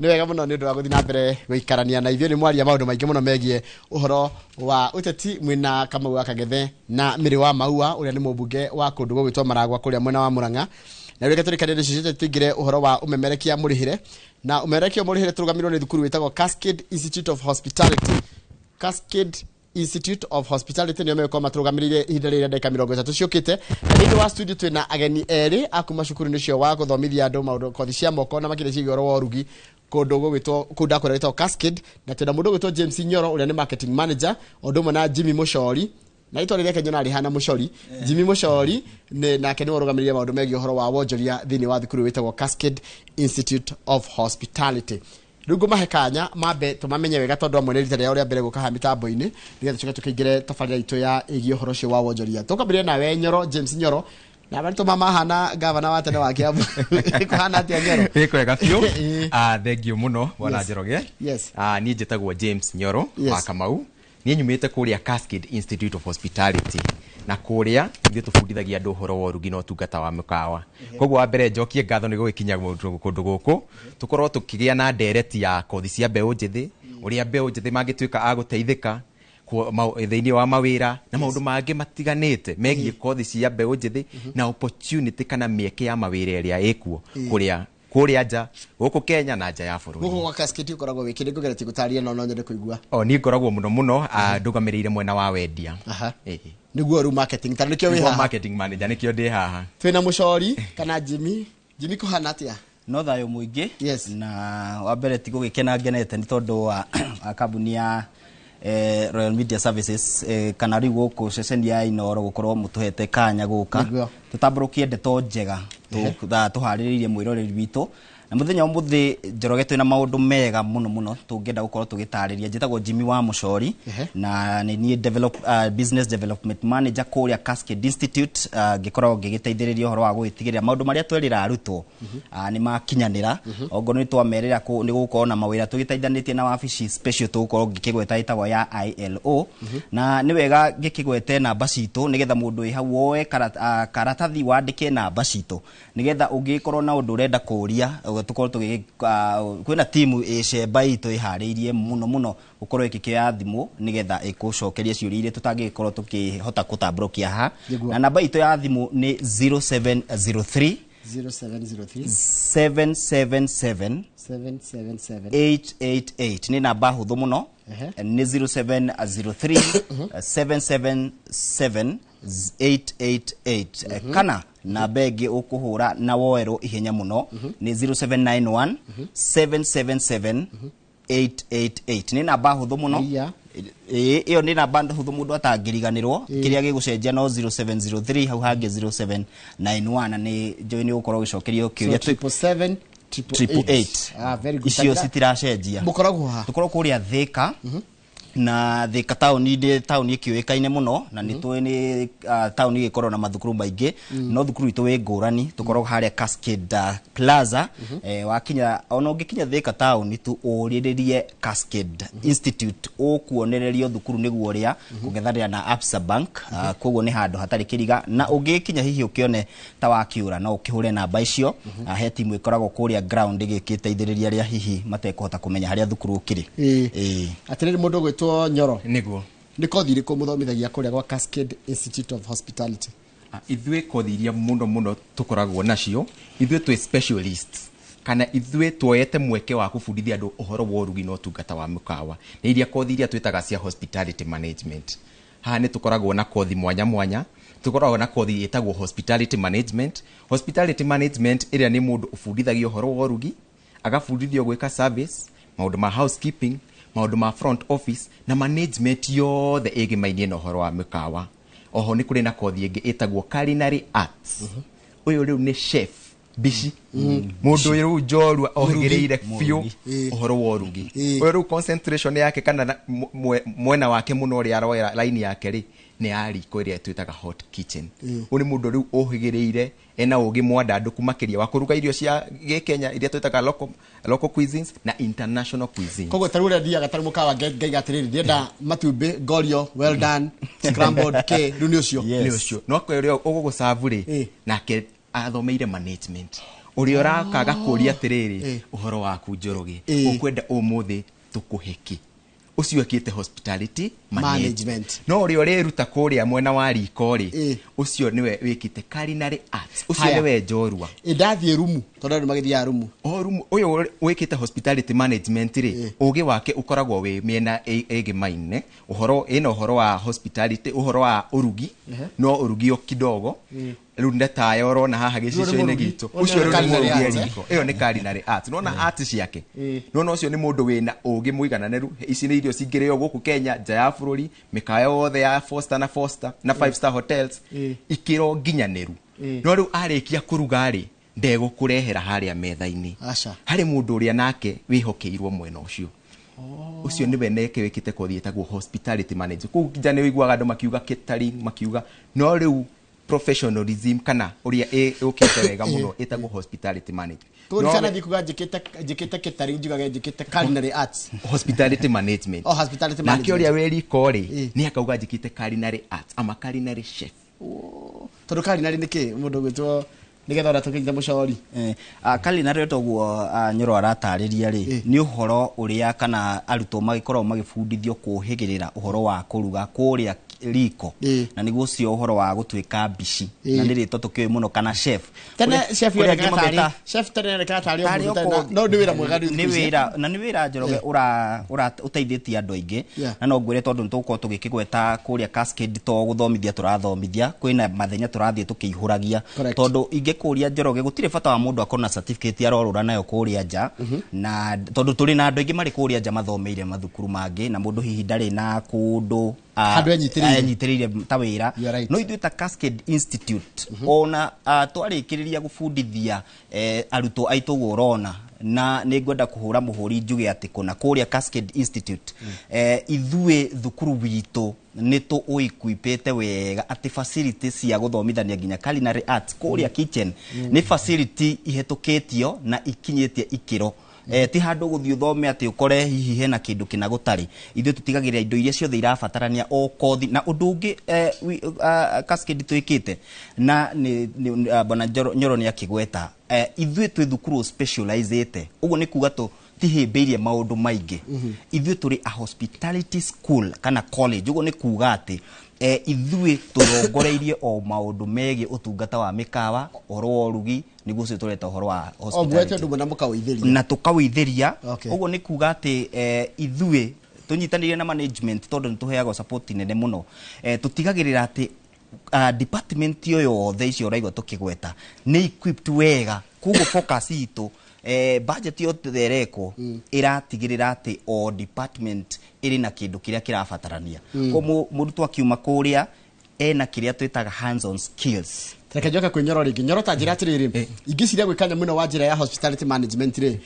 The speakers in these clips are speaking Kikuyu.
Nĩ wega mũno nĩ ũndũ wa gũthiĩ na mbere gũikarania na ithuĩ. Nĩ mwaria maũndũ maingĩ mũno megiĩ ũhoro wa ũteti mwĩna Kamau wa Kang'ethe na Mĩrĩ wa Maua, ũrĩa nĩ mũmbunge wa kũndũ gũgwĩtwo Maragwa kũrĩa mwena wa Murang'a. Na rĩu reke tũrĩkanie nĩ cicio tũingĩre ũhoro wa ũmemerekia mũrĩhĩre. Na ũmemerekia mũrĩhĩre tũrũgamĩrĩirwo nĩ thukuru wĩtagwo Cascade Institute of Hospitality. Cascade Institute of Hospitality nĩo megũkorwo matũrũgamĩrĩire ihinda rĩrĩa ndagĩka 30 ciũkĩte. Na thĩinĩ wa studio twĩna ageni erĩ a kuma cukuru-inĩ ũcio wa gũthomithia andũ maũndũ, kothi cia moko na makĩria ciĩgiĩ ũhoro wa ũrugi kũndũ gũgwĩtwo kũu ndakwĩra gwĩtagwo Cascade. Na twĩna mũndũ ũgwĩtwo James Nyoro, ũrĩa nĩ marketing manager, o ũndũ ũmwe na Jimmy Mũcori, na rĩtwa rĩrĩa nyonaga rĩhana Mũcori. Jimmy Mũcori nĩ nake nĩwe ũrũgamĩrĩire maũndũ megiĩ ũhoro wa wonjoria thĩinĩ wa thukuru wĩtagwo Cascade Institute of Hospitality. Rĩu ngũmahe kanya mambe tũmamenye wega, tondũ amwe nĩ rita rĩao rĩa mbere gũka haha mĩtambo-inĩ, nĩgetha tũcoke tũkĩingĩre tabarĩra itũ ya ĩgiĩ ũhoro ũcio wa wonjoria. Tũkwambĩrĩria nawe Nyoro, James Nyoro, na marĩtwa mahana gavana wa tene wa Kiambu. Kũhana atĩa, Nyoro? Wĩ kwega biũ. Thank you mũno, bwana Njoroge. Niĩ njĩtagwo James Nyoro wa Kamau. Niĩ nyumĩte kũrĩa Cascade Institute of Hospitality, na kũrĩa ithuĩ tũbundithagia andũ ũhoro wa ũrugi na ũtungata wa mĩkawa. Koguo wa mbere njokie ngatho nĩ gũgĩkinya kũndũ gũkũ tũkorwo tũkĩgĩa na ndereti ya kothi cia mbeũ njĩthĩ, ũrĩa mbeũ njĩthĩ mangĩtuĩka a gũteithĩka thĩinĩ wa mawĩra na maũndũ mangĩ matiganĩte megiĩ kothi cia mbeũ njĩthĩ na opportunity kana mĩeke ya mawĩra ĩrĩa ĩkuo kũrĩa nja, gũkũ Kenya na nja ya bũrũri. Gũkũ gwa Cascade ũkoragwo wĩkĩrĩ ngũgeretie gũtarĩria, no no nyende kũigua. O niĩ ngoragwo mũno mũno ndũgamĩrĩire mwena wa wendia. Ĩĩ. Nĩguo rĩu marketing ta nĩkĩo wĩ Nĩguo haha. Marketing manager, nĩkĩo ndĩ haha. Twĩna Mũcori kana Jimmy. Jimmy, kũhana atĩa? No thayũ mũingĩ. Na wa mbere ti gũgĩkena ngenete nĩ tondũ wa kambuni ya Royal Media Services, kana rĩu gũkũ ceceni ya Inoro gũkorwo mũtũhete kanya gũka tũtambũrũkie ndeto njega tũharĩrĩirie mwĩroreri witũ. Na mũthenya ũmũthĩ, Njoroge, twĩna maũndũ mega mũno mũno tũngĩenda gũkorwo tũgĩtarĩria. Njĩtagwo Jimmy wa Mũcori na nĩ niĩ business development manager kũrĩa Cascade Institute, ngĩkoragwo ngĩgĩteithĩrĩria ũhoro wa gũgĩtigĩrĩra maũndũ marĩa twerĩra arutwo nĩ makinyanĩra. Ongorwo nĩ twamerĩra nĩ gũgũkorwo na mawĩra tũgĩteithanĩtie na wabici special tũgũkorwo ngĩkĩgweta ĩtagwo ya ILO. Na nĩ wega ngĩkĩgwete namba citũ nĩgetha mũndũ wĩ hau woe karatathi wandĩke namba citũ, nĩgetha ũngĩkorwo na ũndũ ũrenda kũũria, tũkorwo tũgĩ kwĩna timu ĩ cemba itũ ĩharĩirie mũno mũno gũkorwo ĩgĩkĩoya thimũ nĩgetha ĩkũcokerie ciũria iria tũtangĩgĩkorwo tũkĩhota gũtambũrũkia haha. Na namba itũ ya thimũ nĩ 0703 0703 777 777 888. Nĩ namba hũthũ mũno. Nĩ 0703 777 888, kana namba ĩngĩ ũkũhũra na woerwo ihenya mũno nĩ 0791 777 888. Nĩ namba hũthũ mũno. Ĩĩ, ĩyo nĩ namba hũthũ mũndũ atangĩriganĩrwo. Kĩrĩa gĩgũcenjia no 0703 hau hangĩ 0791, na nĩ njũĩ nĩ ũgũkorwo ũgĩcokerio So kĩũria. 777 triple triple eight. Eight. Ah, very good. Icio citiracenjia. Mũkoragwo ha? Tũkorwo kũrĩa Thĩka, na Thĩka taũni-inĩ, taũni ĩkĩũĩkaine mũno na nĩ tũĩ nĩ taũni ĩgĩkorwo na mathukuru maingĩ, no thukuru itũ wĩ ngũrani. Tũkoragwo harĩa Cascade Plaza. Wakinya, ona ũngĩkinya Thĩka taũni tu ũrĩrĩrie Cascade Institute, ũkuonererio thukuru nĩguo ũrĩa kũng'ethanĩra na Absa Bank. Koguo nĩ handũ hatarĩ kĩriga, na ũngĩkinya hihi ũkĩone ta wakiũra, no ũkĩhũre namba icio. He timu ĩkoragwo kũrĩa ground ĩgĩgĩteithĩrĩria arĩa hihi matekũhota kũmenya harĩa thukuru ũkĩrĩ. Ĩĩ. Atĩrĩrĩ, mũndũ ũgwĩtwo Nyoro, Nĩguo. Nĩ kothi irĩkũ mũthomithagia kũrĩa gwa Cascade Institute of Hospitality? Ithuĩ kothi iria mũno mũno tũkoragwo nacio, ithuĩ twĩ specialists kana ithuĩ tuoyete mweke wa kũbundithia andũ ũhoro wa ũrugi na ũtungata wa mũkawa, nĩ iria kothi iria twĩtaga cia hospitality management. Haha nĩ tũkoragwo na kothi mwanya mwanya. Tũkoragwo na kothi ĩtagwo hospitality management. Hospitality management ĩrĩa nĩ mũndũ ũbundithagio ũhoro wa ũrugi, agabundithio gwĩka service, maũndũ ma housekeeping, maũndũ ma front office na management yothe ĩgĩmainie na ũhoro wa mĩkawa. Oho nĩ kũrĩ na kothi ĩngĩ ĩtagwo culinary arts. Ũyũ rĩu nĩ chef mbici, mũndũ ũyũ rĩu njorua ohĩgĩrĩire biũ ũhoro wa ũrugi. Ũyũ rĩu concentration yake kana mwena wake mũno ũrĩa aroera line yake rĩ nĩ ya riko ĩrĩa twĩtaga hot kitchen. Ũyũ nĩ mũndũ rĩu ũhĩgĩrĩire, ena ũgĩ mwandandũku makĩria wa kũruga irio cia gĩkenya iria twĩtaga local cuisines na international cuisines. Koguo tarĩu ũrĩa thiaga tarĩu mũkawa ngaiga atĩrĩrĩ, ndĩrenda matumbĩ ngorio well done, scrambled, k rĩu nĩ ũcio. Nĩ ũcio no ũrĩa ũgũgũcabu rĩ, nake athomeire management. Ũrĩa ũraka agakũria atĩrĩrĩ, ũhoro waku Njoroge, ũkwenda ũmũthĩ tũkũhe kĩ? Ũcio ekĩte hospitality management. No ũrĩa ũreruta kũrĩa mwena wa riko rĩ, ũcio nĩwe wĩkĩte culinary arts, ũcio nĩwe njorua. Ndathiĩ rumu, tondũ andũ magĩthiaga rumu. O rumu, ũyũ wĩkĩte hospitality management rĩ, ũgĩ wake ũkoragwo wĩ mĩena ĩgĩmaine, ũhoro ĩna ũhoro wa hospitality, ũhoro wa ũrugi, no ũrugi o kidogo. Rĩu nĩ taya ũrona haha gĩcicio-inĩ gitũ. Ũcio rĩu nĩ mũrugi e riko. Ĩyo nĩ culinary arts. Nĩwona art ciake? Nĩwona ũcio nĩ mũndũ wĩna ũgĩ mũigananĩru. Ici nĩ irio cingĩrĩo gũkũ Kenya, nja ya bũrũri, mĩkawa yothe ya 4 star na 4 star na 5 star hotels, ikĩro nginyanĩru. No rĩu arĩkia kũruga rĩ, ndegũkũrehera harĩa metha-inĩ. Harĩ mũndũ ũrĩa nake wĩhokeirwo mwena ũcio. Ũcio nĩwe neke wĩkĩte kothi ĩtagwo hospitality management. Kũu nja nĩ ũiguaga andũ makiuga catering, makiuga no rĩu professionalism kana ũrĩa ĩũkĩte wega mũno ĩtagwo hospitality management. Tũririkana thiĩ kuga njĩkĩte catering, njugage njĩkĩte culinary arts. Hospitality management. Oh, hospitality Nake management. ũrĩa wĩ riko rĩ, nĩ akauga njĩkĩte culinary arts. I'm a culinary chef. Tondũ culinary nĩ kĩ? Mũndũ ũgwĩtwo nĩgetha ona tũkĩnyita mũcori. Culinary toguo Nyoro aratarĩria rĩ, nĩ ũhoro ũrĩa kana arutwo magĩkoragwo magĩbundithio kũhĩgĩrĩra ũhoro wa kũruga kũrĩa riko. Na nĩguo ũcio ũhoro wa gũtuĩka mbici. Na nĩ rĩtwa tũkĩũĩ mũno kana chef. Tene chef yonekaga tarĩ, chef tene yonekaga tarĩ o mũndũ ũtarĩ na, no nĩ wĩra mwega rĩu Nĩ thikũ ici. wĩra, na nĩ wĩra Njoroge ũteithĩtie andũ aingĩ. Na no ngwĩre tondũ nĩtũgũkorwo tũgĩkĩgweta kũrĩa Cascade to gũthomithia tũrathomithia, kwĩna mathenya tũrathiĩ tũkĩihũragia. Tondũ ingĩkũria Njoroge, gũtirĩ bata wa mũndũ akorwo na certificate arorũra nayo kũrĩa nja. Na tondũ tũrĩ na andũ aingĩ marĩ kũrĩa nja mathomeire mathukuru mangĩ, na mũndũ hihi ndarĩ na kũndũ Handũ enyitĩrĩire. enyitĩrĩire ta wĩra. You are right. No ithuĩ ta Cascade Institute, ona twarĩkĩrĩria gũbundithia arutwo aitũ ũguo ũrona, na nĩ ngwenda kũhũra mũhũri njuge atĩ kũna kũrĩa Cascade Institute, ithuĩ thukuru witũ nĩ tũũequipĩte wega atĩ facility cia gũthomithania nginya culinary arts kũrĩa kitchen nĩ facility ihĩtũkĩtio na ikinyĩtie ikĩro. Ti handũ gũthiĩ ũthome atĩ ũkore hihi hena kĩndũ kĩna gũtarĩ. Ithuĩ tũtigagĩrĩra indo iria ciothe irabatarania o kothi. Na ũndũ ũngĩ Cascade twĩkĩte na bwana Nyoro nĩ akĩgweta, ithuĩ twĩ thukuru specializĩte. Ũguo nĩ kuga tũtihĩmbĩirie maũndũ maingĩ. Ithuĩ tũrĩ a hospitality school kana college. Ũguo nĩ kuga atĩ ithuĩ tũrongoreirie o maũndũ megiĩ ũtungata wa mĩkawa, ũhoro wa ũrugi, nĩguo ũcio tũreta ũhoro wa O muoete hospitality. ũndũ ũmwe na mũkawĩithĩria. Na tũkawĩithĩria. Ũguo nĩ kuga atĩ ithuĩ tũnyitanĩire na management tondũ nĩ tũheagwo support nene mũno. Tũtigagĩrĩra atĩ department ĩyo yothe icio ũraigua tũkĩgweta nĩ equipped wega. Koguo focus itũ, budget yothe ĩrekwo ĩratigĩrĩra atĩ o department ĩrĩ na kĩndũ kĩrĩa kĩrabatarania. Koguo mũrutwo akiuma kũrĩa ena kĩrĩa twĩtaga hands on skills. Reke njoke kwĩ Nyoro rĩngĩ. Nyoro ta njĩra atĩrĩrĩ, ingĩciria gwĩka nyamũ ĩno wa njĩra ya hospitality management rĩ,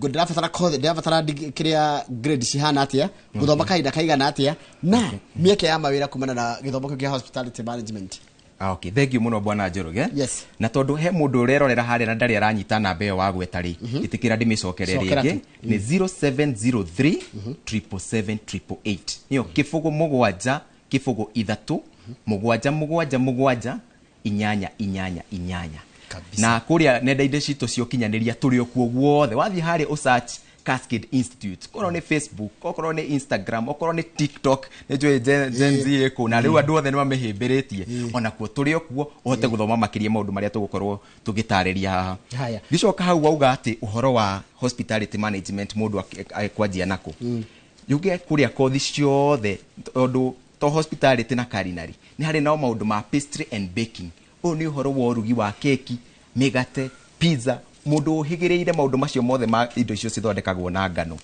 ndĩrabatara kothi, ndĩrabatara kĩrĩa grade cihana atĩa, gũthoma kahinda kaigana atĩa, na mĩeke ya mawĩra kumana na gĩthomo kĩu kĩa hospitality management. Okay, thank you mũno bwana Njoroge. Yes. Na tondũ he mũndũ ũrerorera harĩa na ndarĩ aranyita namba ĩyo wagweta rĩ, ĩtĩkĩra ndĩmĩcokere Cokera rĩngĩ. tu. Nĩ zero seven zero three, triple seven, triple eight. Nĩyo kĩbũgũ mũgwanja, kĩbũgũ ithatũ, mũgwanja, mũgwanja, mũgwanja, inyanya, inyanya, inyanya. Kabisa. Na kũrĩa nenda-inĩ citũ cia ũkinyanĩria tũrĩ o kuo guothe. Wathiĩ harĩa ũsearch Cascade Institute, okorwo nĩ Facebook, okorwo nĩ Instagram, okorwo nĩ TikTok, nĩ njũĩ Gen Z ĩkũ, na rĩu andũ othe nĩ mamĩhĩmbĩrĩtie. Ona kuo tũrĩ o kuo, ũhote gũthoma makĩria maũndũ marĩa tũgũkorwo tũgĩtarĩria haha. Haya. Ngĩcoka hau wauga atĩ ũhoro wa hospitality management mũndũ akwanjia nakũ. Yuge kũrĩa kothi ciothe, tondũ to hospitality na culinary, nĩ harĩ nao maũndũ ma pastry and baking. Ũyũ nĩ ũhoro wa ũrugi wa keki, mĩgate, pizza, mũndũ ũhĩgĩrĩire maũndũ macio mothe ma indo icio cithondekagwo na ngano.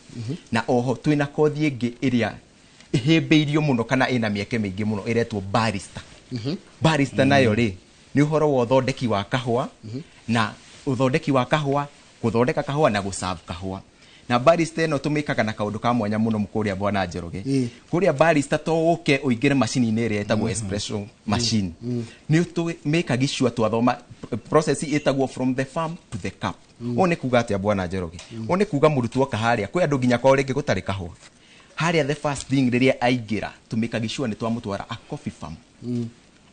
Na oho twĩna kothi ĩngĩ ĩrĩa ĩhĩmbĩirio mũno kana ĩna mĩeke mĩingĩ mũno ĩretwo barista. Barista nayo rĩ, nĩ ũhoro wa ũthondeki wa kahũa, na ũthondeki wa kahũa, gũthondeka kahũa na gũserve kahũa. Na barista ĩno tũmĩkaga na kaũndũ ka mwanya mũno kũrĩa bwana Njoroge. Kũrĩa barista to ũke ũingĩre macini-inĩ ĩrĩa ĩtagwo espresso machine. Nĩ tũmĩkaga sure twathoma process ĩtagwo from the farm to the cup. Ũũ nĩ kuga atĩa bwana Njoroge? Ũũ nĩ kuga mũrutwo oka harĩa, kwĩ andũ nginya kwao rĩngĩ gũtarĩ kahũa. Harĩa the first thing rĩrĩa aingĩra, tũmĩkaga sure nĩ twamũtwara a coffee farm.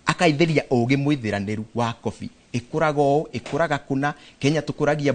Akaithĩria ũgĩ mũithĩranĩru wa coffee Ĩkũraga ũũ, ĩkũraga kũna. Kenya tũkũragia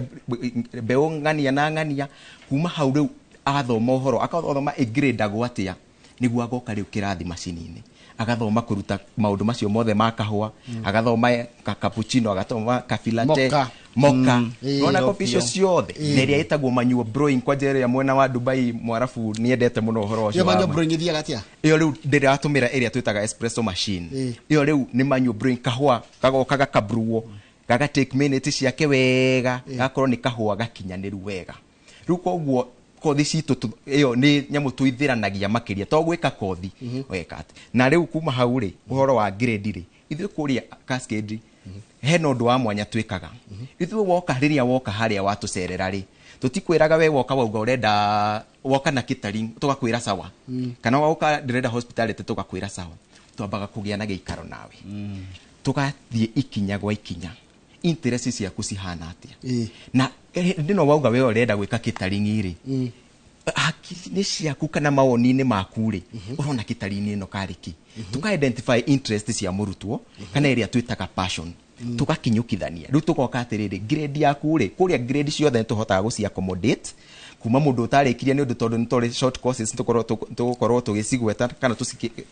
mbeũ ng'ania na ng'ania. Kuma hau rĩu agathoma ũhoro, akathoma ĩgrĩndagwo atĩa, nĩguo agoka rĩu kĩrathi macini-inĩ, agathoma kũruta maũndũ macio mothe ma kahũa, agathoma cappuccino, agathoma coffee latte, Mocha. Mocha. Nona kopi icio ciothe na ĩrĩa ĩtagwo manual brewing, kwanja ĩrĩa mwena wa Dubai Mwarabu nĩendete mũno ũhoro ũcio Ĩyo wa manual brewing ĩthiaga atĩa? Ĩyo rĩu ndĩratũmĩra ĩrĩa twĩtaga espresso machine. Ĩyo rĩu nĩ manual brewing, kahũa gagoka gakabruo, gaga take minute ciake wega, gakorwo nĩ kahũa gakinyanĩru wega. Rĩu koguo kothi citũ ĩyo nĩ nyamũ tũithĩranagia makĩria, to gwĩka kothi weka atĩ. Na rĩu kuma hau rĩ, ũhoro wa grade rĩ, ithuĩ kũrĩa Cascade hena ũndũ wa mwanya twĩkaga. Ithuĩ woka, rĩrĩa woka harĩa watũcerera rĩ, tũtikwĩraga we woka wauga ũrenda woka na catering tũgakwĩra sawa, kana woka ndĩrenda hospitality tũgakwĩra sawa. Twambaga kũgĩa na gĩikaro nawe, tũgathiĩ ikinya gwa ikinya, interest ciaku cihana atĩa. Na hĩndĩ ĩno wauga we ũrenda gwĩka catering rĩ, hakiri-inĩ ciaku kana mawoni-inĩ maku rĩ, ũrona catering ĩno karĩ kĩ? Tuka identify interest cia mũrutwo, kana ĩrĩa twĩtaga passion, tugakinyũkithania. Rĩu tũgoka atĩrĩrĩ, grade yaku rĩ, kũrĩa grade ciothe nĩ tũhotaga gũci accommodate, kuma mũndũ ũtarĩkirie nĩ ũndũ, tondũ nĩ tũrĩ short courses, tũgũkorwo tũgĩcigweta kana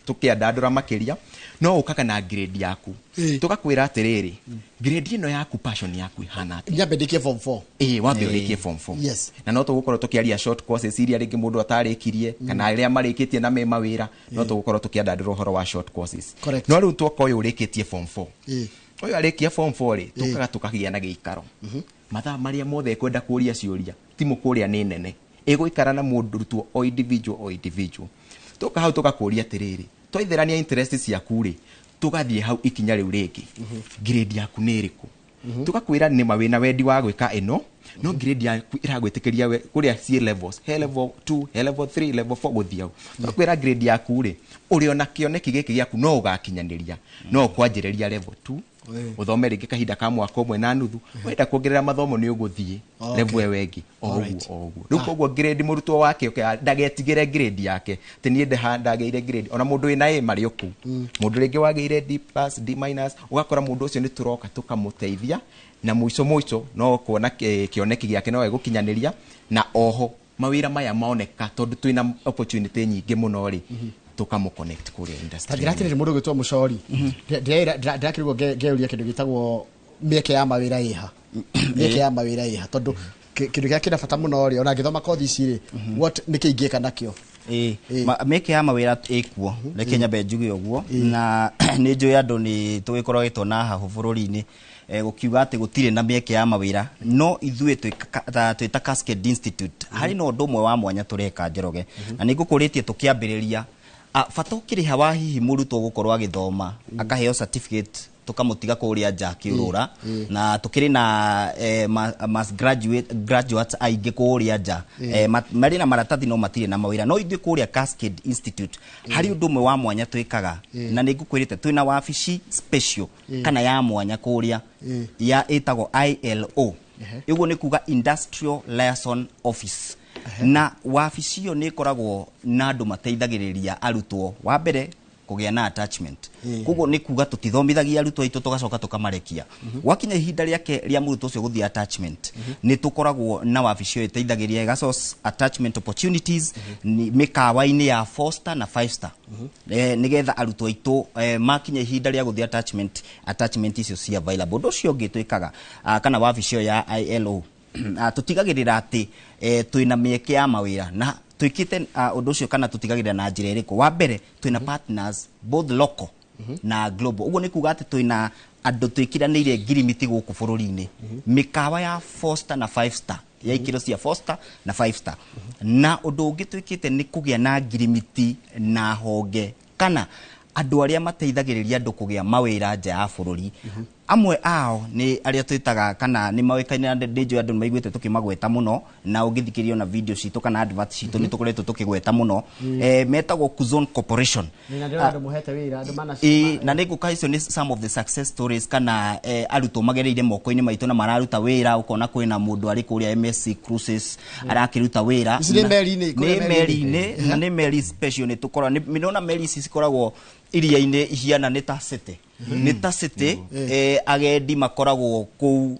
tũkĩandandũra makĩria. No ũkaga na grade yaku, tũgakwĩra atĩrĩrĩ, grade ĩno yaku, passion yaku ĩhana atĩa? Nyambe ndĩkie form 4. Ĩĩ, wambe ũrĩkie form 4. Na no tũgũkorwo tũkĩaria short courses iria rĩngĩ mũndũ atarĩkirie, kana arĩa marĩkĩtie na me mawĩra, no tũgũkorwo tũkĩandandũra ũhoro wa short courses. No rĩu twoka ũyũ ũrĩkĩtie form 4, ũyũ arĩkia form 4 rĩ, tũkaga tũkagĩa na gĩikaro mathaa marĩa mothe ekwenda kũria ciũria. Timu kũrĩa nĩ nene, ĩgũikara na mũrutwo o individual o individual. Tũka hau tũgakũria atĩrĩrĩ, twaithĩrania interest ciaku rĩ, tũgathiĩ hau ikinya rĩu rĩngĩ, grade yaku nĩ ĩrĩkũ? Tũgakwĩra nĩma wĩna wendi wa gwĩka ĩno, no grade yaku ĩragwĩtĩkĩria we kũrĩa ciĩ levels, he level 2, he level 3, level 4 gũthiĩ hau. Tũgakwĩra grade yaku rĩ, ũrĩ ona kĩoneki gĩkĩ gĩaku no ũgakinyanĩria, no ũkwanjĩrĩria level 2, ũthome rĩngĩ kahinda ka mwaka ũmwe na nuthu, wenda kuongerera mathomo nĩ ũgũthiĩ level ĩyo ĩngĩ o ũguo, o ũguo. Rĩu koguo grade mũrutwo wake okay, ndagetigĩre grade yake atĩ niĩ ndagĩire grade. Ona mũndũ wĩna A marĩ o kũu, mũndũ rĩngĩ wagĩire D plus, D minus, ũgakora mũndũ ũcio nĩ tũroka tũkamũteithia, na mũico mũico no kuona kĩoneki gĩake no egũkinyanĩria. Na oho mawĩra maya moneka, tondũ twĩna opportunity nyingĩ mũno rĩ, tũkamũ connect kũrĩa industry. Tangira atĩrĩrĩ, mũndũ ũgwĩtwo mũcori, ndĩrakĩrigwo ngeuria kĩndũ gĩtagwo mĩeke ya mawĩra ĩha, mĩeke ya mawĩra ĩha, tondũ kĩndũ kĩrĩa kĩna bata mũno rĩ, ona ngĩthoma kothi ici rĩ, what nĩkĩ ingĩka nakĩo? Mĩeke ya mawĩra ĩkuo, reke nyambe njuge ũguo. Na nĩ njũĩ andũ nĩ tũgĩkoragwo na hahũ bũrũri-inĩ, gũkiuga atĩ gũtirĩ na mĩeke ya mawĩra, no ithuĩ twĩ ta Cascade Institute harĩ na ũndũ ũmwe wa mwanya tũreka, Njoroge, na nĩ ngũkũrĩtie tũkĩambĩrĩria. Bata ũkĩrĩha wa hihi mũrutwo gũkorwo agĩthoma akaheo certificate, tũkamũtiga kũrĩa nja akĩũrũra, na tũkĩrĩ na mass graduates aingĩ kũrĩa nja, marĩ na maratathi no matirĩ na mawĩra. No ithuĩ kũrĩa Cascade Institute harĩ ũndũ ũmwe wa mwanya twĩkaga, na nĩ ngũkwĩrĩte twĩna wabici special kana ya mwanya kũrĩa ya ĩtagwo ILO. Ũguo nĩ kuga Industrial Liaison Office, na wabici ĩyo nĩ ĩkoragwo na andũ mateithagĩrĩria arutwo wa mbere kũgĩa na attachment. Koguo nĩ kuga tũtithomithagia arutwo aitũ tũgacoka tũkamarekia. Gwakinya ihinda rĩake rĩa mũrutwo ũcio gũthiĩ attachment, nĩ tũkoragwo na wabici ĩyo ĩteithagĩrĩria ĩga source attachment opportunities mĩkawa-inĩ ya 4 star na 5 star, nĩgetha arutwo aitũ makinya ihinda rĩa gũthiĩ attachment, attachment icio ci available. Ũndũ ũcio ũngĩ twĩkaga, kana wabici ĩyo ya ILO, tũtigagĩrĩra atĩ twĩna mĩeke ya mawĩra, na twĩkĩte ũndũ ũcio kana tũtigagĩrĩra na njĩra ĩrĩkũ? Wa mbere, twĩna partners both local na global. Ũguo nĩ kuga atĩ twĩna andũ twĩkiranĩire ngirimiti gũkũ bũrũri-inĩ, mĩkawa ya 4 star na 5 star, ya ikĩro cia 4 star na 5 star. Na ũndũ ũngĩ twĩkĩte nĩ kũgĩa na ngirimiti na honge kana andũ arĩa mateithagĩrĩria andũ kũgĩa mawĩra nja ya bũrũri. Amwe ao nĩ arĩa twĩtaga kana nĩ maũĩkaine na nĩ njũĩ andũ nĩ maiguĩte tũkĩmagweta mũno, na ũngĩthikĩrĩria ona video citũ kana advert citũ nĩ tũkoretwo tũkĩgweta mũno, metagwo Kuzon Corporation. Na ndĩrona andũ mũhete wĩra, andũ mana Ĩĩ, na nĩ ngũka icio nĩ some of the success stories kana arutwo magereire moko-inĩ maitũ na mararuta wĩra. Ũkona kwĩna mũndũ arĩ kũrĩa MSC Cruises arakĩruta wĩra. Ici nĩ meri-inĩ, kũrĩa nĩ meri-inĩ. Meri-inĩ, na nĩ meri special. Nĩ tũkoragwo nĩ nĩona meri ici cikoragwo iria-inĩ ihiana nĩ ta city. Nĩ ta city, agendi makoragwo kũu,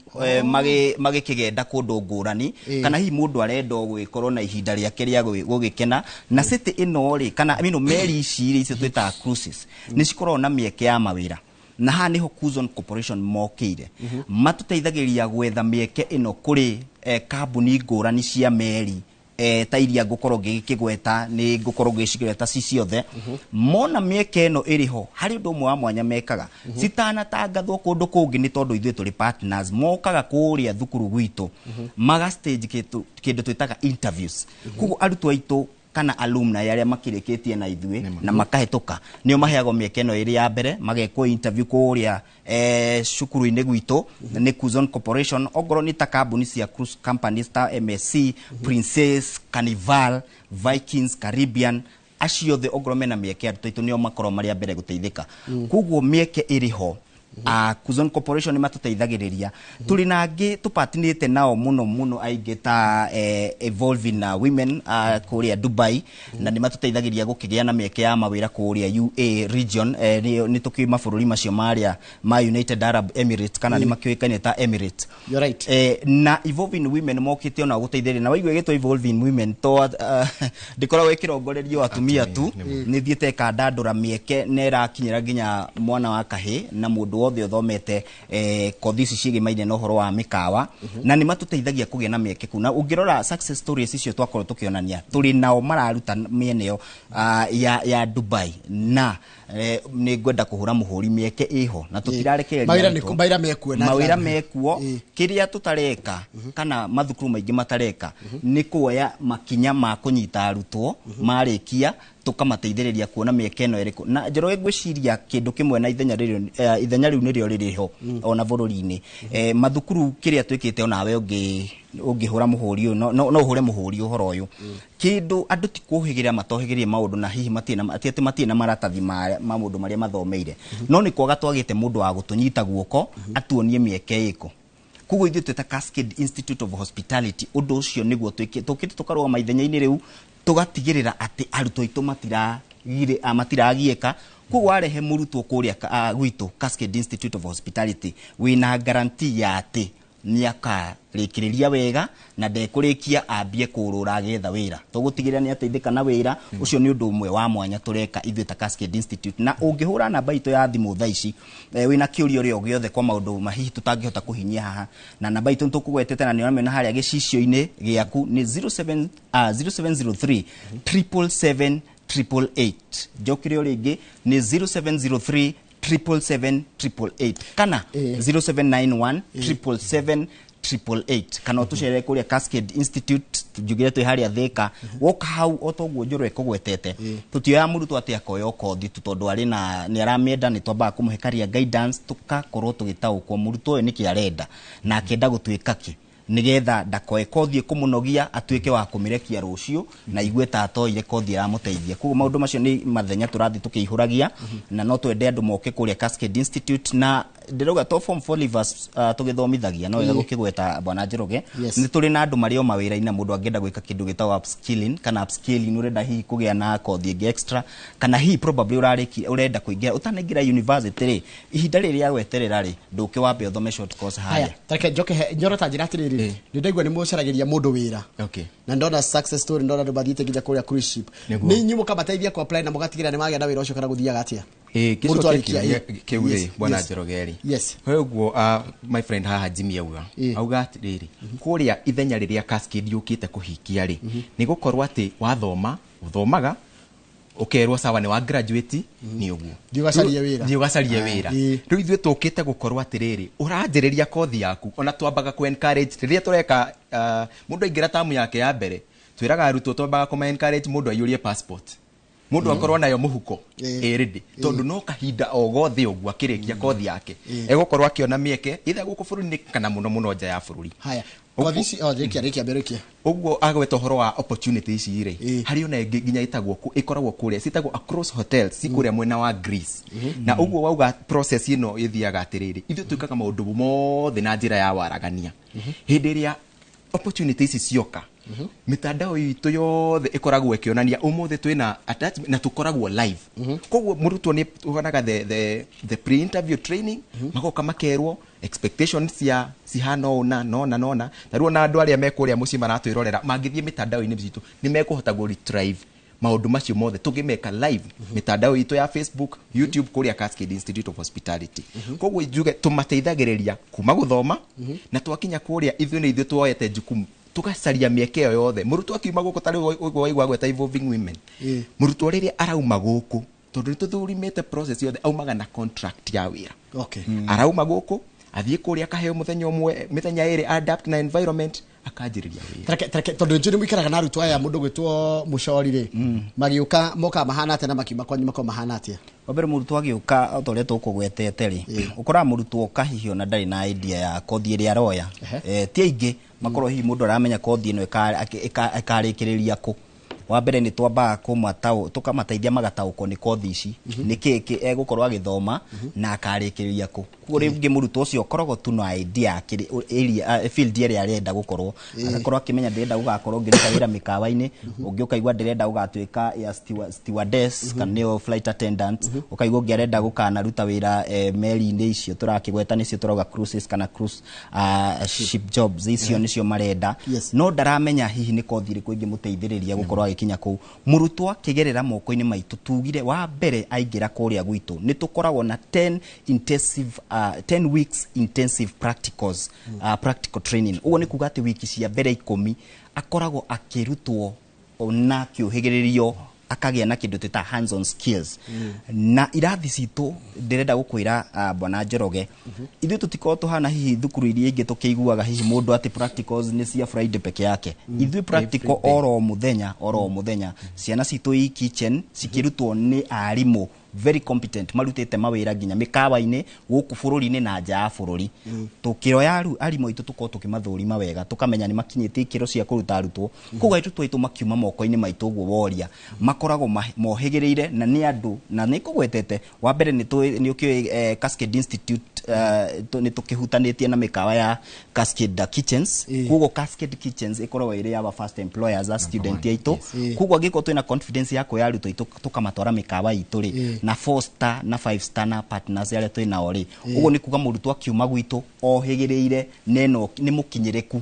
magĩkĩgenda kũndũ ngũrani, kana hihi mũndũ arenda o gũgĩkorwo na ihinda rĩake rĩa gũgĩkena. Na city ĩno rĩ, kana I mean, meri ici rĩ, icio twĩtaga cruises, nĩ cikoragwo na mĩeke ya mawĩra, na haha nĩho Kuzon Corporation mokĩire. Matũteithagĩrĩria gwetha mĩeke ĩno kũrĩ kambuni ngũrani cia meri, ta iria ngũkorwo ngĩgĩkĩgweta, nĩ ngũkorwo ngĩcigweta ci ciothe. Mona mĩeke ĩno ĩrĩ ho, harĩ ũndũ ũmwe wa mwanya mekaga citanatangathwo kũndũ kũngĩ, nĩ tondũ ithuĩ tũrĩ partners. Mokaga kũrĩa thukuru gwitũ, maga stage kĩndũ twĩtaga interviews. Koguo arutwo aitũ kana alumni arĩa makĩrĩkĩtie na ithuĩ na makahĩtũka, nĩo maheagwo mĩeke ĩno ĩrĩ ya mbere, magekwo interview kũrĩa cukuru-inĩ gwitũ nĩ Kuzon Corporation. Ongorwo nĩ ta kambuni cia cruise companies ta MSC, Princess, Carnival, Vikings, Caribbean, acio othe ongorwo mena mĩeke, arutwo aitũ nĩo makorwo marĩ a mbere gũteithĩka. Koguo mĩeke ĩrĩ ho. Kuzon Corporation nĩ matũteithagĩrĩria. Tũrĩ na angĩ tũpatinĩte nao mũno mũno aingĩ ta Evolving na Women kũrĩa Dubai, na nĩ matũteithagĩrĩria gũkĩgĩa na mĩeke ya mawĩra kũrĩa UA region. Nĩ tũkĩũĩ mabũrũri macio marĩa ma United Arab Emirates, kana nĩ makĩũĩkaine ta Emirates. You're right. Na Evolving Women mokĩte ona gũteithĩrĩria, na waigua ĩgĩtwo Evolving Women to ndĩkoragwo ĩkĩrongorerio atumia tu, nĩ thiĩte ĩkandandũra mĩeke na ĩrakinyĩra nginya mwana wa kahĩ na mũndũ wothe ũthomete kothi ici ciĩgĩmaine na ũhoro wa mĩkawa, na nĩ matũteithagia kũgĩa na mĩeke kuu. Na ũngĩrora success stories icio twakorwo tũkĩonania, tũrĩ nao mararuta mĩena ĩyo ya Dubai, na nĩ ngwenda kũhũra mũhũri mĩeke ĩho na tũtirarekereria Mawĩra arutwo. Mawĩra mekuo na Mawĩra njĩra nene. mekuo. Kĩrĩa tũtareka kana mathukuru maingĩ matareka nĩ kuoya makinya ma kũnyita arutwo marĩkia, tũkamateithĩrĩria kuona mĩeke ĩno ĩrĩkũ. Na Njoroge, ngwĩciria kĩndũ kĩmwe na ithenya rĩrĩ, ithenya rĩu nĩrĩo rĩrĩ ho ona bũrũri-inĩ, mathukuru kĩrĩa twĩkĩte, onawe ũngĩhũra mũhũri ũyũ, no ũhũre mũhũri ũhoro ũyũ. Kĩndũ andũ ti kũhĩgĩrĩra matohĩgĩrĩrie maũndũ, na hihi matirĩ na, ti atĩ matirĩ na maratathi ma maũndũ marĩa mathomeire, no nĩ kwaga twagĩte mũndũ wa gũtũnyita guoko atuonie mĩeke ĩko. Koguo ithuĩ twĩta Cascade Institute of Hospitality, ũndũ ũcio nĩguo tũkĩte tũkarũgama ithenya-inĩ rĩu, tũgatigĩrĩra atĩ arutwo aitũ matiragiĩka. Koguo warehe mũrutwo kũrĩa gwitũ Cascade Institute of Hospitality, wĩna guarantee ya atĩ nĩ akarĩkĩrĩria wega na ndekũrĩkia ambie kũrũra agĩetha wĩra. Tũgũtigĩrĩra nĩ ateithĩka na wĩra ũcio. Nĩ ũndũ ũmwe wa mwanya tũreka ithuĩ ta Cascade Institute. Na ũngĩhũra namba itũ ya thimũ thaa ici, wĩna kĩũria ũrĩa o gĩothe kwa maũndũ mahihi tũtangĩhota kũhinyia haha, na namba itũ nĩtũkũgwetete na nĩũramĩona harĩa gĩcicio-inĩ gĩaku, nĩ 07 0703 777 888. Njokire o rĩngĩ, nĩ 0703 777 888 kana 0791 777 888, kana ũtũcerere kũrĩa Cascade Institute. Njugire twĩ harĩa Thĩka. Woka hau, o toguo Njũrũ ekũgwetete, tũtioyaga mũrutwo atĩ akoya o kothi tu tondũ arĩ na nĩ aramĩenda. Nĩ twambaga kũmũhe career guidance, tũgakorwo tũgĩtaũkwo mũrutwo ũyũ nĩkĩ arenda na akĩenda gũtuĩka kĩ, nigetha ndakoe kothi ĩkũmũnogia atuĩke wa kũmĩrekia rũciũ na igue ta atoire kothi ĩramũteithia. Koguo maũndũ macio nĩ mathenya tũrathiĩ tũkĩihũragia, na no twende andũ moke kũrĩa Cascade Institute. Na ndĩrauga to form four leavers tũgĩthomithagia, no wega gũkĩgweta, bwana Njoroge, nĩ tũrĩ na andũ marĩ o mawĩra-inĩ, na mũndũ angĩenda gwĩka kĩndũ gĩtagwo upskilling kana upscaling, ũrenda hihi kũgĩa na kothi ĩngĩ extra, kana hihi probably ũrarĩki ũrenda kũingĩra ũtanaingĩra university rĩ, ihinda rĩrĩ rĩa gweterera rĩ, ndũke wambe ũthome short course harĩa. Haya, tareke njoke he njoro ta njĩra atĩrĩrĩ, nĩ ndaigua nĩ mũcaragĩria mũndũ wĩra na ndona success story, ndona andũ mathiĩte nginya kũrĩa cruise ship. Nĩ inyuĩ mũkamateithia ku apply na mũgatigĩrĩra nĩ magĩa na wĩra ũcio, kana gũthiaga atĩa? Mũrutwo Gĩcoke arĩkia, kĩũria kĩu rĩ, bwana Njoroge rĩ, he ũguo my friend haha Jimmy auga, auga atĩrĩrĩ, kũrĩa ithenya rĩrĩa Cascade yũkĩte kũhingia rĩ, nĩ gũkorwo atĩ wathoma, ũthomaga ũkerwo sawa, nĩ wa graduate, nĩ ũguo. Thiĩ ũgacarie wĩra. Thiĩ ũgacarie wĩra. Rĩu ithuĩ tũkĩte gũkorwo atĩrĩrĩ, ũranjĩrĩria kothi yaku, ona twambaga kũ encourage rĩrĩa tũreka, mũndũ aingĩra tamu yake ya mbere, twĩraga arutwo twambaga kũma encourage mũndũ aiyũrie passport, mũndũ akorwo nayo mũhuko ĩ ready, tondũ no kahinda o gothe ũguo akĩrĩkia kothi yake egũkorwo akĩona mĩeke either gũkũ bũrũri-inĩ kana mũno mũno nja ya bũrũri. Haya, kothi ici o rĩkia, rĩkia mbere, rĩkia. Ũguo agweta ũhoro wa opportunity ici rĩ, harĩ ona ĩngĩ nginya ĩtagwo ĩkoragwo kũrĩa, ciĩtagwo Across Hotels, ci kũrĩa mwena wa Greece. Na ũguo wauga process ĩno ĩthiaga atĩrĩrĩ, ithuĩ twĩkaga maũndũ mothe na njĩra ya waragania. Hĩndĩ ĩrĩa Opportunity ici cioka, mitandao itũ yothe ĩkoragwo ĩkĩonania ũmũthĩ twĩna attachment na tũkoragwo live. Koguo mũrutwo nĩ tuonaga the pre-interview training, magoka makerwo expectations cia cihana ũũ na nona nona. Ta rĩu ona andũ arĩa me kũrĩa mũciĩ maratwĩrorera mangĩthiĩ mitandao-inĩ citũ nĩ mekũhota gũ retrieve maũndũ macio mothe tũngĩmeka live mitandao itũ ya Facebook, YouTube, kũrĩa Cascade Institute of Hospitality. Koguo njuge tũmateithagĩrĩria kuma gũthoma na twakinya kũrĩa ithuĩ nĩ ithuĩ tuoete jukumu tugacaria mĩeke ĩyo yothe. Mũrutwo akiuma gũkũ, ta rĩu ũguo waigua gweta Evolving Women, mũrutwo rĩrĩa arauma gũkũ, tondũ nĩ tũthurimĩte process yothe, aumaga na contract ya wĩra. Arauma gũkũ athiĩ kũrĩa akaheo mũthenya ũmwe, mĩthenya ĩrĩ, adapt na environment, akanjĩrĩria wĩra. Tareke tondũ njũĩ nĩ mũikaraga na arutwo aya, mũndũ gwĩtwo mũcori rĩ, magĩũka mokaga mahana atĩa na makiuma kwanyu makoragwo mahana atĩa? Wa mbere, mũrutwo agĩũka, o ta ũrĩa tũkũgwetete rĩ, ũkoraga mũrutwo oka hihi ona ndarĩ na idea ya kothi ĩrĩa aroya. Ti aingĩ makorwo hihi mũndũ aramenya kothi ĩno ĩkarĩkĩrĩria kũ. Wa mbere nĩ twambaga tũkamateithia magataũkwo nĩ kothi ici, nĩ kĩ egũkorwo agĩthoma na akarĩkĩrĩria kũ. Koguo rĩngĩ mũrutwo ũcio ũkoragwo tu na idea ya area, field ĩrĩa arenda gũkorwo, agakorwo akĩmenya ndĩrenda gũgakorwo ngĩruta wĩra mĩkawa-inĩ, ũngĩ ũkaigua ndĩrenda gũgatuĩka ya stewardess kana nĩyo flight attendant, ũkaigua ũngĩ arenda gũkanaruta wĩra meri-inĩ icio tũrakĩgweta nĩcio tũrauga cruises kana cruise ship jobs, icio nĩcio marenda. No ndaramenya hihi nĩ kothi ĩrĩkũ ĩngĩmũteithĩrĩria gũkorwo agĩkinya kũu. Mũrutwo akĩgerera moko-inĩ maitũ, tugire wa mbere aingĩra kũrĩa gwitũ nĩ tũkoragwo na 10 intensive 10 weeks intensive practicals, practical training. Ũguo nĩ kuga atĩ wiki cia mbere 10 akoragwo akĩrutwo na kĩũhĩgĩrĩrio, akagĩa na kĩndũ twĩtaga hands on skills. Na irathi citũ, ndĩrenda gũkwĩra, bwana Njoroge, ithuĩ tũtikoragwo tũhana hihi thukuru iria ingĩ tũkĩiguaga hihi mũndũ atĩ practicals nĩ cia Friday peke yake. Ithuĩ practical oro mũthenya, oro mũthenya. Ciana citũ i kitchen cikĩrutwo nĩ arimũ very competent, marutĩte mawĩra nginya mĩkawa-inĩ gũkũ bũrũri-inĩ na nja ya bũrũri. Tũkĩoya arimũ aitũ tũkorwo tũkĩmathũrima wega, tũkamenya nĩ makinyĩtie ikĩro cia kũruta arutwo. Koguo arutwo aitũ makiuma moko-inĩ maitũ ũguo woria makoragwo mohĩgĩrĩire na nĩ andũ na nĩ kũgwetete. Wa mbere nĩ ũkĩũĩ Cascade Institute nĩ tũkĩhutanĩtie na mĩkawa ya Cascade Kitchens. Koguo Cascade Kitchens ĩkoragwo ĩrĩ our first employers a student aitũ. Koguo angĩkorwo twĩna confidence ya kuoya arutwo aitũ tũkamatwara mĩkawa itũ rĩ, na 4 star na 5 star na partners arĩa twĩ nao rĩ, ũguo nĩ kuga mũrutwo akiuma gwitũ ohĩgĩrĩire neno nĩ mũkinyĩrĩku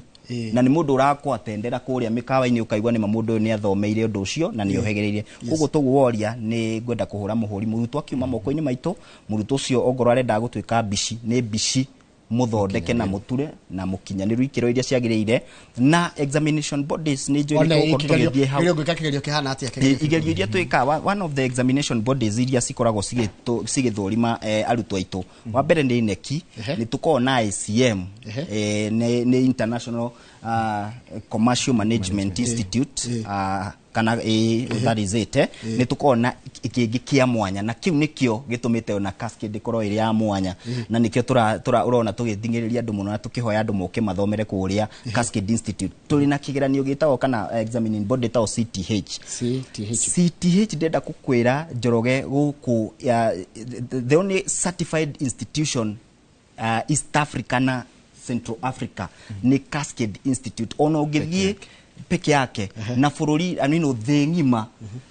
na nĩ mũndũ ũrakwatendera kũrĩa mĩkawa-inĩ, ũkaigua nĩma mũndũ ũyũ nĩ athomeire ũndũ ũcio na nĩ ohĩgĩrĩire. Koguo tũguo woria nĩ ngwenda kũhũra mũhũri mũrutwo akiuma moko-inĩ maitũ, mũrutwo ũcio ongorwo arenda gũtuĩka mbici, nĩ mbici mũthondeke na mũture na mũkinyanĩru ikĩro iria ciagĩrĩire na examination bodies nĩ njũĩ Ona nĩ tũgũkorwo kĩgerio tũgĩthiĩ hau. Kĩgerio ngwĩka kĩgerio kĩhana atĩa kĩgerio? Igerio iria twĩkaga, one of the examination bodies iria cikoragwo cigĩthũrima arutwo aitũ, wa mbere nĩ KNEC. Nĩ tũkoragwo na ICM, nĩ International Commercial Management Institute, kana that is it. Nĩ tũkoragwo na kĩngĩ kĩa mwanya na kĩu nĩkĩo gĩtũmĩte ona Cascade ĩkorwo ĩrĩ ya mwanya na nĩkĩo tũra ũrona tũgĩthing'ĩrĩria andũ mũno na tũkĩhoya andũ moke mathomere kũrĩa Cascade Institute. Tũrĩ na kĩgeranio gĩtagwo kana examining body ĩtagwo CTH. CTH. CTH, ndĩrenda gũkwĩra Njoroge, gũkũ the only certified institution East Africa na Central Africa nĩ Cascade Institute. Ona ũngĩthiĩ peke yake na bũrũri anino thĩ ng'ima,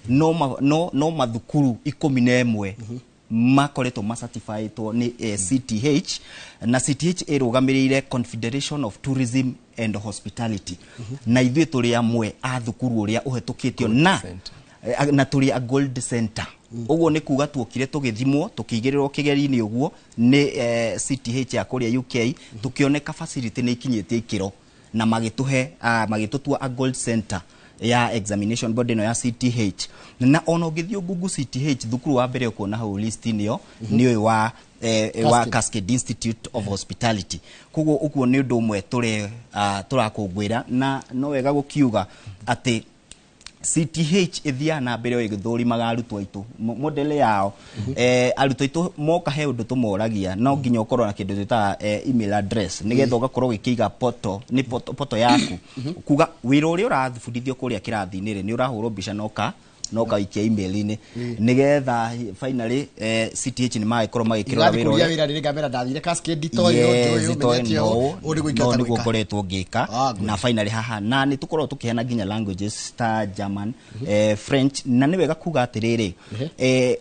no mathukuru 11 makoretwo macertifiedwo nĩ CTH. Na CTH ĩrũgamĩrĩire Confederation of Tourism and Hospitality, na ithuĩ tũrĩ amwe a thukuru ũrĩa ũhetũkĩtio na center. Na tũrĩ a gold center. Ũguo nĩ kuga tuokire tũgĩthimwo, tũkĩigĩrĩrwo kĩgeri-inĩ ũguo nĩ CTH ya kũrĩa UK, tũkĩoneka facility nĩ ikinyĩtie ikĩro na magĩtũhe magĩtũtua a gold center ya examination body ĩno ya CTH. Na ona ũngĩthiĩ Google CTH, thukuru wa mbere ũkuona hau list-inĩ ĩyo nĩ ũyũ wa Cascade. Cascade Institute of Hospitality. Koguo ũguo nĩ ũndũ ũmwe tũrĩ tũrakũngũĩra na no wega gũkiuga atĩ CTH ĩthiaga na mbere o ĩgĩthũrimaga arutwo aitũ. Model yao, arutwo aitũ moka he ũndũ tũmoragia, no nginya ũkorwo na kĩndũ twĩtaga email address nĩgetha ũgakorwo ũgĩkĩiga portal, nĩ portal yaku, kuga wĩra ũrĩa ũrathibundithio kũrĩa kĩrathi-inĩ rĩ, nĩ ũrahũrwo mbica na ũka No ũkaikia email-inĩ nĩgetha finally CTH nĩ magĩkorwo magĩkĩrora Igathiĩ wĩra kũria ũrĩa. wĩra rĩrĩ ngamera ndathire Cascade itoĩ ũyũ ũmenyete ũũ ũũ nĩguo no ingĩhota nĩguo gwĩka. ngoretwo ngĩka. Ah, good. Na finally haha na nĩ tũkoragwo tũkĩheana nginya languages ta German, French. Na nĩ wega kuga atĩrĩrĩ,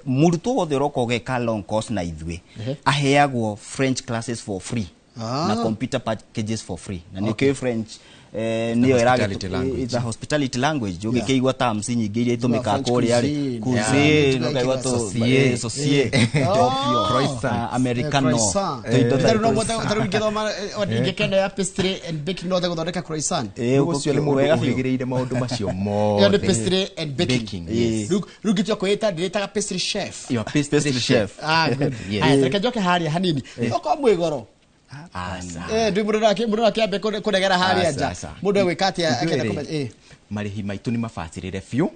mũrutwo wothe ũroka ũgeka long course na ithuĩ aheagwo French classes for free na computer packages for free. Na nĩ okay. French nĩyo hospitality language. It's a hospitality language. Ũgĩkĩigua terms nyingĩ iria itũmĩkaga French kũrĩa rĩ, cuisine. cuisine, ũkaigua Saucier. saucier, Oh. Croissant. Americano. Croissant. Tũindo ta Tarĩu no croissant. tarĩu ingĩthoma ingĩkenda ya pastry and baking, no hote gũthondeka croissant? Ũcio nĩ mũndũ Wega biũ. ũhĩgĩrĩire maũndũ macio Ĩyo nĩ mothe. pastry and baking. Baking, yes. Rĩu ngĩtua kwĩĩta ndĩrĩtaga pastry chef. Your pastry chef. Ah, good. Yes. Aya, reke njoke harĩa hanini okorwo mwĩ goro. Aca. Ndĩ mũndũ akĩambe kũregera harĩa Aca, nja. aca. Mũndũ egwĩka atĩa Ithuĩ akĩenda rĩ, kũmenya? Marĩhi maitũ nĩ mabacĩrĩre biũ.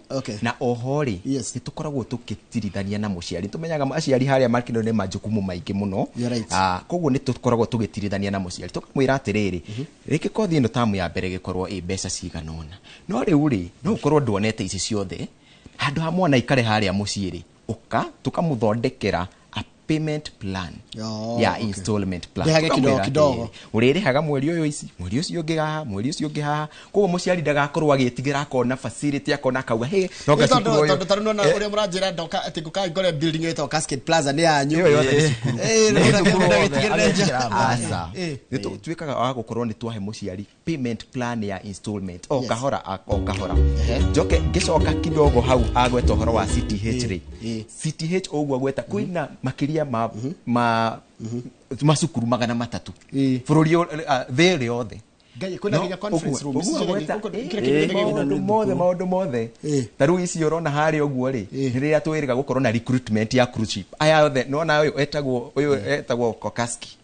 Na oho rĩ, nĩ tũkoragwo tũgĩtirithania na mũciari. Tũmenyaga aciari harĩa makĩrĩ nĩ majukumu maingĩ mũno. You're right. Ah, koguo nĩ tũkoragwo tũgĩtirithania na mũciari tũkamwĩra atĩrĩrĩ, rĩngĩ kothi ĩno tamu ya mbere ĩgĩkorwo ĩ mbeca cigana ũna, no rĩu rĩ, no ũkorwo nduonete ici ciothe. Handũ ha mwana aikare harĩa mũciĩ rĩ, ũka tũkamũthondekera a payment plan Oh, ya installment plan. Rĩhage kidogo Tũkamwĩra kidogo. atĩrĩrĩ, ũrĩrĩhaga mweri ũyũ ici, mweri ũcio ũngĩ haha, mweri ũcio ũngĩ haha. Koguo mũciari ndagakorwo agĩtigĩra, akona facility, akona akauga hey, no Ĩ, tondũ cukuru ũyũ. tondũ tarĩu nona ũrĩa mũranjĩra ndoka atĩ ngũka ngore building ĩtagwo Cascade Plaza nĩ yanyu. Ĩyo yothe nĩ cukuru. Nĩ Nĩ cukuru mũndũ wothe, agĩtigĩrĩra nja. agĩtigĩra. Aca. Nĩ tuĩkaga wa gũkorwo nĩ twahe mũciari payment plan ya installment o kahora o kahora. Njoke ngĩcoka kidogo hau agweta ũhoro wa CTH rĩ, CTH ũguo agweta kwĩna makĩria ma macukuru 300 bũrũri thĩ ĩrĩ yothe. Ngai, kwĩna No, nginya conference ũguo- room. ũguo Icio agweta, kĩrĩa kĩndũ gĩothe maũndũ mothe, maũndũ mothe. Ta rĩu ici ũrona harĩa ũguo rĩ, nĩ rĩrĩa twĩrĩga gũkorwo na recruitment ya cruise ship. Aya othe nĩwona ũyũ etagwo Kokaski.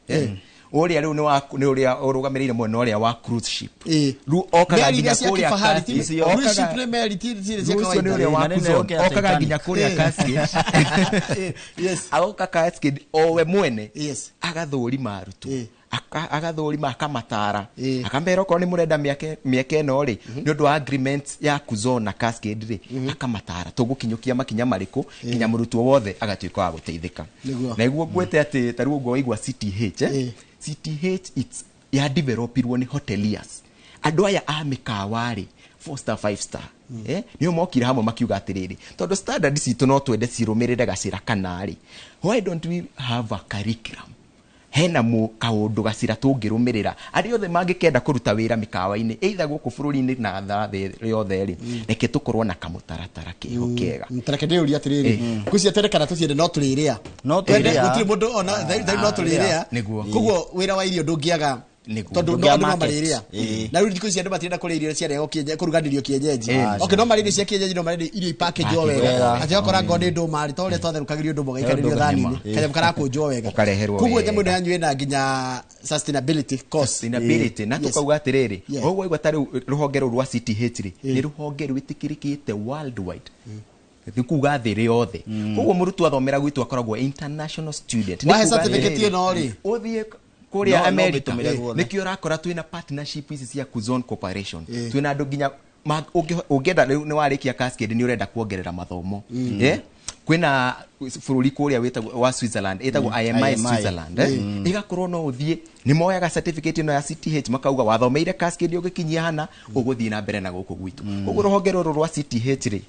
Ũrĩa rĩu nĩ ũrĩa ũrũgamĩrĩire mwena ũrĩa wa cruise ship. Rĩu okaga Meri nginya iria cia kũrĩa kifahari, cruise ship nĩ meri ti cia Rĩu ũcio nĩ kawaida. ũrĩa wa Na nĩ Kuzon. yokĩra Okaga Titanic. nginya kũrĩa Cascade. Agoka Cascade o we mwene, agathũrima arutwo, agathũrima, akamatara, akamera okorwo nĩ mũrenda mĩake mĩeke ĩno rĩ, nĩ ũndũ wa agreement ya Kuzon na Cascade rĩ, akamatara tũgũkinyũkia makinya marĩkũ nginya mũrutwo wothe agatuĩka wa gũteithĩka. Nĩguo. Na iguo ngwĩte atĩ ta rĩu ũguo waigua CTH, CTH it's ya developirwo nĩ hoteliers, andũ aya a mĩkawa rĩ, 4 star, 5 star, nĩo mokire hamwe makiuga atĩrĩrĩ, tondũ standard citũ no twende cirũmĩrĩre gacĩra kana rĩ, why don't we have a curriculum hena mu kaũndũ gacĩra tũngĩrũmĩrĩra arĩa othe mangĩkenda kũruta wĩra mĩkawa-inĩ either gũkũ bũrũri-inĩ na thĩ yothe rĩ, reke tũkorwo na kamũtaratara keho kega. Tareke ndĩũrie atĩrĩrĩ, ngwĩciria tene kana tũciende no tũrĩrĩa. No Twende, tũrĩrĩa. gũtirĩ mũndũ ona thari no tũrĩrĩa. Nĩguo. Koguo wĩra wa irio ndũngĩaga Nĩguo. tondũ no Ndũngĩaga andũ no market. marĩrĩa. Na rĩu thikũ ici andũ matirenda kũrĩa irio ciarehwo kũruganĩrio kienyeji. Okay, no marĩe irio cia kienyeji, no marĩe irio ipackaged wega, Wega. atĩ okora ngo nĩ ndũma rĩ, to ũrĩa twatherũkagĩrio ndũma ũgaikarĩrio thani-inĩ, kanyamũ karakũnjwo wega. Ũkareherwo Koguo wega. nyamũ ĩno yanyu ĩna nginya sustainability cost. Sustainability. Na tukauga atĩrĩrĩ, ũguo waigua ta rĩu rũhonge rũu rwa CTH rĩ, nĩ rũhonge rwĩtĩkĩrĩkĩte worldwide, nĩ kuga thĩ ĩrĩ yothe. Koguo mũrutwo athomera gwitũ akoragwo international student. Nĩ Wahe kuga certificate atĩrĩrĩ, ĩno rĩ. ũthiĩ kũrĩa No- no America, ũmĩtũmĩre guothe. nĩkĩo ũrakora twĩna partnership ici cia Kuzon Corporation, twĩna andũ nginya ũngĩenda rĩu nĩ warĩkia Cascade, nĩ ũrenda kuongerera mathomo, kwĩna bũrũri kũrĩa wĩtagwo wa Switzerland, ĩtagwo IMI IMI. Switzerland, ĩgakorwo no ũthiĩ, nĩ moyaga certificate ĩno ya CTH, makauga wathomeire Cascade ũgĩkinyia hana, ũgũthiĩ na mbere na gũkũ gwitũ. Koguo rũhonge rũrũ rwa CTH rĩ,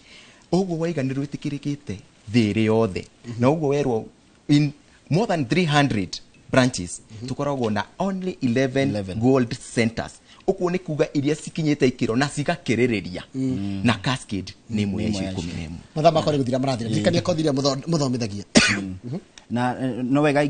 ũguo waiga nĩ rwĩtĩkĩrĩkĩte thĩ ĩrĩ yothe, na ũguo werwo in more than 300 branches, tukoragwo na only 11, 11 gold centers. Ũguo nĩ kuga iria cikinyĩte ikĩro na cigakĩrĩrĩria, na Cascade nĩ ĩmwe ya icio 11. Mathaa makwa nĩ gũthira marathira. Ndirikania kothi iria mũthomithagia. Na no wega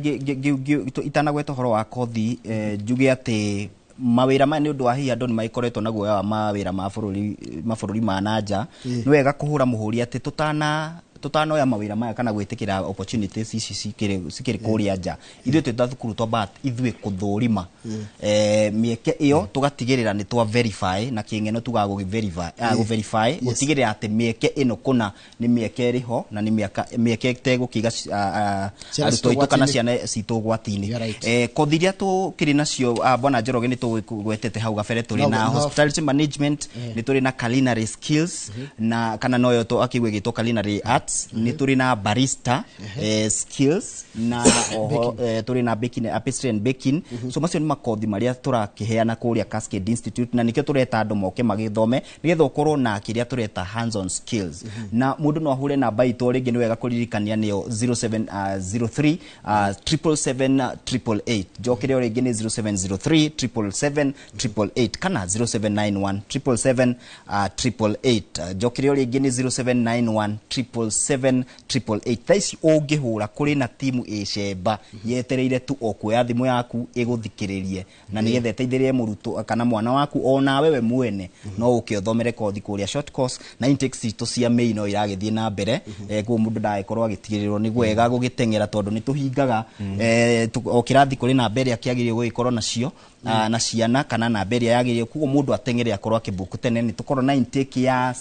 itanagweta ũhoro wa kothi, njuge atĩ mawĩra maya nĩ ũndũ wa hihi andũ nĩ magĩkoretwo na guoya wa mawĩra ma bũrũri, mabũrũri ma na nja. Nĩ wega kũhũra mũhũri atĩ tũtana Tutanoya mawĩra maya kana gwĩtĩkĩra opportunities ici cikĩrĩ kũrĩa nja, ithuĩ twĩ ta thukuru twambaga ithuĩ kũthũrima mĩeke ĩyo, tũgatigĩrĩra nĩ twa verify na kĩng'eno, tugaga gũgĩ verify, gũ verify, gũtigĩrĩra atĩ mĩeke ĩno kũna nĩ mĩeke ĩrĩ ho na nĩ mĩeke ĩtegũkĩiga Ciana arutwo citũ aitũ kana ũgwati-inĩ. Ciana citũ ũgwati-inĩ. You're right. Kothi iria tũkĩrĩ nacio, bwana Njoroge, nĩ tũgwetete hau gabere, tũrĩ No, na no. hospitality management, nĩ tũrĩ na culinary skills na kana noyo to akĩgwe ĩgĩtwo culinary arts, nĩ tũrĩ na barista skills na oho tũrĩ na baking, pastry and baking. So macio nĩ makothi marĩa tũrakĩheana kũrĩa Cascade Institute, na nĩkĩo tũreta andũ moke magĩthome nĩgetha ũkorwo na kĩrĩa tũreta hands on skills. Na mũndũ no ahũre namba itũ rĩngĩ, nĩ wega kũririkania, nĩyo 0703 777 888. Njokere o rĩngĩ, nĩ 0703 777 888 kana 0791 777 888. Njokere o rĩngĩ, nĩ 0791 777 888. Thaa ici ũngĩhũra, kũrĩ na timu ĩcemba yetereire tu o kuoya thimũ yaku ĩgũthikĩrĩrie na nĩgetha ĩteithĩrĩrie mũrutwo kana mwana waku, ona wewe mwene no ũke ũthomere kothi kũrĩa short course. Na intake citũ cia May no iragĩthiĩ na mbere, koguo mũndũ ndagĩkorwo agĩtigĩrĩrwo nĩ wega gũgĩteng'era tondũ nĩ tũhingaga o kĩrathi kũrĩ namba ĩrĩa kĩagĩrĩire gũgĩkorwo nacio na ciana kana namba ĩrĩa yagĩrĩire, koguo mũndũ ateng'ere akorwo akĩbook tene. Nĩ tũkorwo na intake ya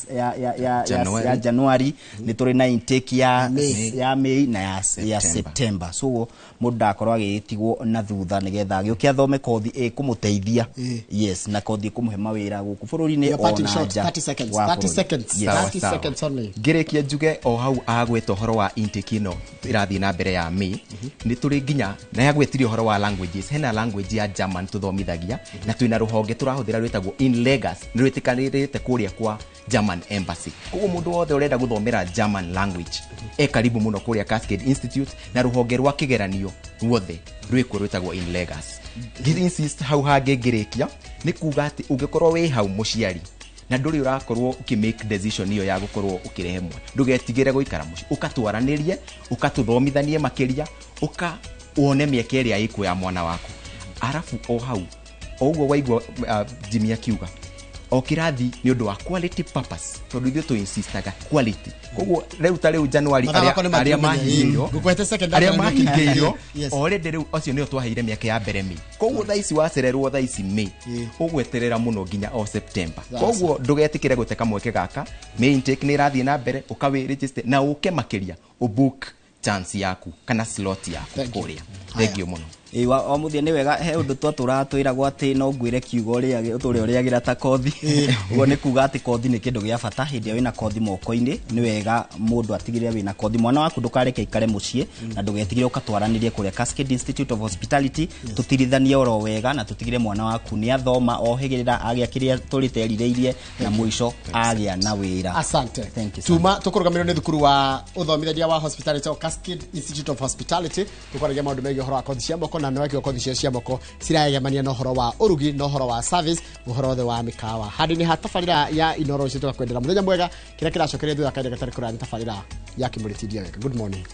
January. ya January, nĩ tũrĩ na intake ya May. ya May na ya September. September. So mũndũ ndakorwo agĩtigwo na thutha nĩgetha agĩũke athome kothi ĩkũmũteithia, yes, na kothi ĩkũmũhe mawĩra gũkũ bũrũri-inĩ Your parting ona shot, nja 30 seconds, wa 30 bũrũri. seconds. Yes. 30 seconds only. Ngĩrĩkia njuge o hau agweta ũhoro wa intake ĩno ĩrathiĩ na mbere ya May, nĩ tũrĩ nginya na yagwetirie ũhoro wa languages, hena language ya German tũthomithagia na twĩna rũhonge tũrahũthĩra rwĩtagwo In Legas, nĩ rwĩtĩkanĩrĩte kũrĩa kwa German Embassy. Koguo mũndũ wothe ũrenda gũthomera German language e karibu mũno kũrĩa Cascade Institute, na rũhonge rwa kĩgeranio ruothe rwĩkuo rwĩtagwo In Legas. Ngĩ insist hau hangĩ ngĩrĩkia nĩ kuga atĩ ũngĩkorwo wĩ hau mũciari na ndũrĩ ũrakorwo ũkĩ make decision ĩyo ya gũkorwo ũkĩrehe mwana, ndũgetigĩre gũikara mũciĩ, ũkatwaranĩrie, ũkatũthomithanie makĩria, ũka wone mĩeke ĩrĩa ĩkuo ya mwana waku. Arabu o hau o ũguo waigua Jimmy akiuga o kĩrathi nĩ ũndũ wa quality purpose, tondũ ithuĩ tũ insistaga quality. Koguo rĩu ta rĩu January Mathaa makwa nĩ arĩa mathiru menya. mahingĩirwo, Ngũkwete second arĩa after mahingĩirwo already rĩu acio nĩo twaheire mĩaka ya mbere May. Koguo thaa ici wacererwo thaa ici May, ũgweterera mũno nginya o September. Koguo ndũgetĩkĩre gũte kamweke gaka. May intake nĩ ĩrathiĩ na mbere, ũkawĩ register na ũke makĩria ũbook chance yaku kana slot yaku Thank you. kũrĩa. Thank you mũno. Ĩ, wa mũthia nĩ wega he ũndũ twatũraga twĩragwo atĩ no ngwĩre kiugo ũrĩage ũtũre ũrĩagĩra ta kothi. Ũguo nĩ kuga atĩ kothi nĩ kĩndũ gĩa bata. Hĩndĩ ĩrĩa wĩna kothi moko-inĩ, nĩ wega mũndũ atigĩrĩre wĩna kothi. Mwana waku ndũkareke aikare mũciĩ na ndũgetigĩre ũkatwaranĩrie kũrĩa Cascade Institute of Hospitality, tũtirithanie oro wega na tũtigĩre mwana waku nĩ athoma ohĩgĩrĩra agĩa kĩrĩa tũrĩte erirĩirie na mũico agĩa na wĩra. Asante. Thank you, sir. Tuma tukurugamirwo nĩ thukuru wa uthomithania wa hospitality o Cascade Institute of Hospitality. Tukwaragia maũndũ megiĩ ũhoro wa kothi cia moko, na nĩwekĩo kothi cio cia moko ciraegemania na ũhoro wa ũrugi na ũhoro wa service, ũhoro wothe wa mĩkawa. Handũ-inĩ ha tabarĩra ya Inoro ũcio, tũgakwendera mũthenya mwega. Kĩrĩa kĩracokeria thutha kahinda gatarĩ kũraya nĩ tabarĩra ya Kĩmũrĩ Tindia Wega. Good morning.